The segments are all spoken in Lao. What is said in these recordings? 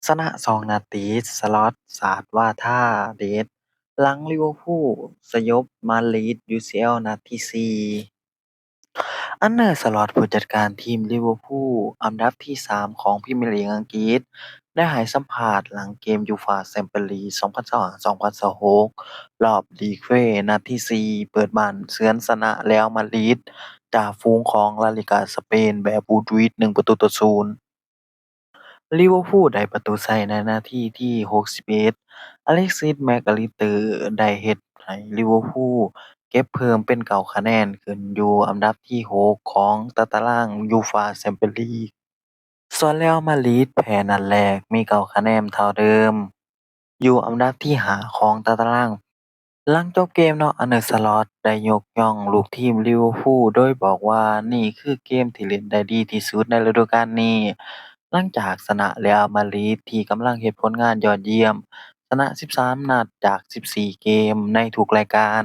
ຊະນະສອງນັດຕິດ, ສະລັອດສາດວາທາເດັດ ຫຼັງລິເວີພູສະຍົບມາດຣິດ ຢູຊີແອລ ນັດທີສີ່. ອັນເນີ ສະລັອດ ຜູ້ຈັດການທີມລິເວີພູ ອັນດັບທີສາມຂອງພຣີເມຍລີກອັງກິດ ໄດ້ໃຫ້ສຳພາດຫຼັງເກມຢູຟາແຊມປຽນລີກສອງພັນຊາວຫ້າ ສອງພັນຊາວຫົກ ລອບລີກເຄ ນັດທີສີ່ ເປີດບ້ານເຊືອນຊະນະເຣອັລມາດຣິດ ຈ່າຝູງຂອງລາລີກາສະເປນແບບຫວຸດຫວິດ ໜຶ່ງປະຕູຕໍ່ສູນ. ລິເວີພູໄດ້ປະຕູໄຊໃນນາທີທີຫົກສິບເອັດ ອາເລັກຊິສ ແມັກອາລິສເຕີ ໄດ້ເຮັດໃຫ້ລິເວີພູເກັບເພີ່ມເປັນເກົ້າຄະແນນ ຂຶ້ນຢູ່ອັນດັບທີຫົກຂອງຕາຕະລາງຢູຟາແຊມປຽນລີກ. ສ່ວນເຣອັລມາດຣິດແພ້ນັດແລກ ມີເກົ້າຄະແນນເທົ່າເດີມ ຢູ່ອັນດັບທີຫ້າຂອງຕາຕະລາງ. ຫຼັງຈົບເກມເນາະ ອັນເນີ ສະລັອດ ໄດ້ຍົກຍ້ອງລູກທີມລິເວີພູ ໂດຍບອກວ່າ ນີ້ຄືເກມທີ່ເລ່ນໄດ້ດີທີ່ສຸດໃນລະດູການນີ້ ຫຼັງຈາກຊະນະເຣອັລມາດຣິດທີ່ກຳລັງເຮັດຜົນງານຍອດຢ້ຽມ, ຊະນະສິບສາມນັດຈາກສິບສີ່ເກມໃນທຸກລາຍການ,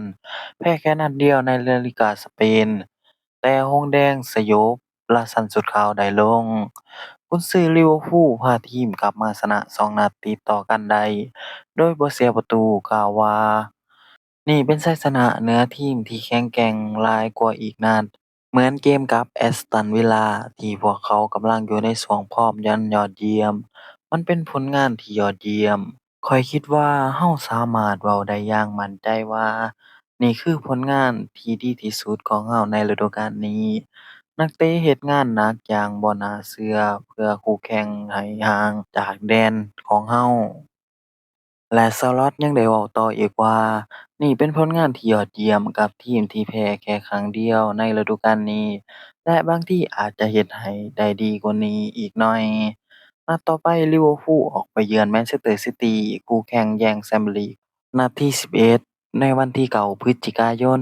ແພ້ແຄ່ນັດດຽວໃນລາລີກາສະເປນ. ແຕ່ຫົງແດງສະຫຍົບລາຊັນຊຸດຂາວໄດ້ລົງ. ກຸນຊືລິເວີພູພາທີມກັບມາຊະນະສອງນັດຕິດຕໍ່ກັນໄດ້ ໂດຍບໍ່ເສຍປະຕູ ກ່າວວ່າ ນີ້ເປັນໄຊຊະນະເໜືອທີມທີ່ແຂງແກ່ງຫຼາຍກວ່າອີກນັດ, ເໝືອນເກມກັບແອັສຕັນວິລາ ທີ່ພວກເຂົາກຳລັງຢູ່ໃນຊ່ວງຟອມອັນຍອດຢ້ຽມ. ມັນເປັນຜົນງານທີ່ຍອດຢ້ຽມ. ຂ້ອຍຄິດວ່າເຮົາສາມາດເວົ້າໄດ້ຢ່າງໝັ້ນໃຈວ່າ ນີ້ຄືຜົນງານທີ່ດີທີ່ສຸດຂອງເຮົາໃນລະດູການນີ້. ນັກເຕະເຮັດງານໜັກຢ່າງບໍ່ໜ້າເຊື່ອເພື່ອຄູ່ແຂ່ງໃຫ້ຫ່າງຈາກແດນຂອງເຮົາ. ແລະ ສະລັອດຍັງໄດ້ເວົ້າຕໍ່ອີກວ່າ ນີ້ເປັນຜົນງານທີ່ຍອດຢ້ຽມກັບທີມທີ່ແພ້ແຄ່ຄັ້ງດຽວໃນລະດູການນີ້ ແລະ ບາງທີອາດຈະເຮັດໃຫ້ໄດ້ດີກວ່ານີ້ອີກໜ້ອຍ. ນັດຕໍ່ໄປ ລິເວີພູອອກໄປເຢືອນແມນເຊສເຕີຊິຕີ ຄູ່ແຂ່ງແຍ່ງແຊມບຽນລີກ ນັດທີສິບເອັດ ໃນວັນທີເກົ້າ ພຶສຈິກາຍົນ.